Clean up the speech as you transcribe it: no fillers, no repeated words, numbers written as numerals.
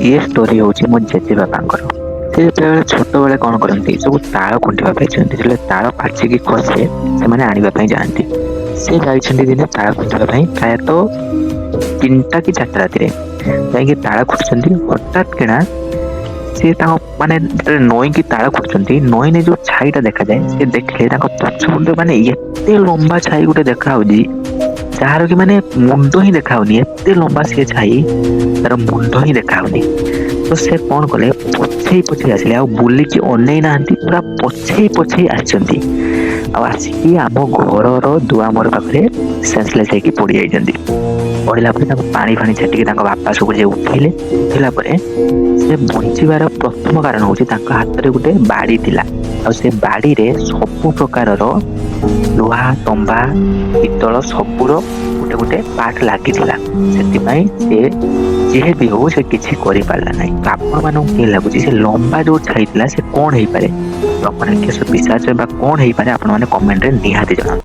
ଇଏ ଷ୍ଟୋରି ହେଉଛି ମୋ ଜେଜେବାପାଙ୍କର। ସେ ଯେତେବେଳେ ଛୋଟବେଳେ କ'ଣ କରନ୍ତି, ସବୁ ତାଳ ଖୁଣ୍ଟିବା ପାଇଁ ଯାଆନ୍ତି। ଯେତେବେଳେ ତାଳ ପାଚିକି ଖସେ, ସେମାନେ ଆଣିବା ପାଇଁ ଯାଆନ୍ତି। ସେ ଯାଇଛନ୍ତି ଦିନେ ତାଳ ଖୁଣ୍ଟିବା ପାଇଁ, ପ୍ରାୟତଃ 3ଟା କି 4ଟା ରାତିରେ ଯାଇକି ତାଳ ଖୁଣ୍ଟୁଛନ୍ତି। ହଠାତ୍ କିଣା ସେ ତାଙ୍କ ମାନେ ଯେତେବେଳେ ନଈକି ତାଳ ଖୁଣ୍ଟୁଛନ୍ତି, ନଈରେ ଯୋଉ ଛାଇଟା ଦେଖାଯାଏ, ସେ ଦେଖିଲେ ତାଙ୍କ ପଛପଟେ ମାନେ ଏତେ ଲମ୍ବା ଛାଇ ଗୋଟେ ଦେଖାହଉଛି, ଯାହାର କି ମାନେ ମୁଣ୍ଡ ହିଁ ଦେଖାହଉନି। ଏତେ ଲମ୍ବା ସିଏ ଛାଇ, ତାର ମୁଣ୍ଡ ହିଁ ଦେଖାହଉନି। ତ ସେ କ'ଣ କଲେ? ପଛେଇ ପଛେଇ ଆସିଲେ। ଆଉ ବୁଲିକି ଅନେଇ ନାହାନ୍ତି, ପୁରା ପଛେଇ ପଛେଇ ଆସିଛନ୍ତି। ଆଉ ଆସିକି ଆମ ଘରର ଦୁଆ ମୋର ପାଖରେ ସେନ୍ସଲେସ୍ ହେଇକି ପଡ଼ିଯାଇଛନ୍ତି। ପଡ଼ିଲା ପରେ ତାଙ୍କୁ ପାଣି ଫାଣି ଛାଟିକି ତାଙ୍କ ବାପା ସବୁ ଯାଇ ଉଠେଇଲେ। ଉଠେଇଲା ପରେ ସେ ବଞ୍ଚିବାର ପ୍ରଥମ କାରଣ ହେଉଛି ତାଙ୍କ ହାତରେ ଗୋଟେ ବାଡ଼ି ଥିଲା, ଆଉ ସେ ବାଡ଼ିରେ ସବୁ ପ୍ରକାରର ଲୁହା, ତମ୍ବା, ପିତ୍ତଳ ସବୁର ଗୋଟେ ଗୋଟେ ପାର୍ଟ ଲାଗିଥିଲା। ସେଥିପାଇଁ ସେ ଯିଏ ବି ହଉ, ସେ କିଛି କରିପାରିଲା ନାହିଁ। ତ ଆପଣମାନଙ୍କୁ କିଏ ଲାଗୁଛି, ସେ ଲମ୍ବା ଯୋଉ ଛାଇ ଥିଲା, ସେ କ'ଣ ହେଇପାରେ? ବ୍ରହ୍ମରାକ୍ଷସ, ପିଶାଚ ବା କ'ଣ ହେଇପାରେ? ଆପଣମାନେ କମେଣ୍ଟରେ ନିହାତି ଜଣାନ୍ତୁ।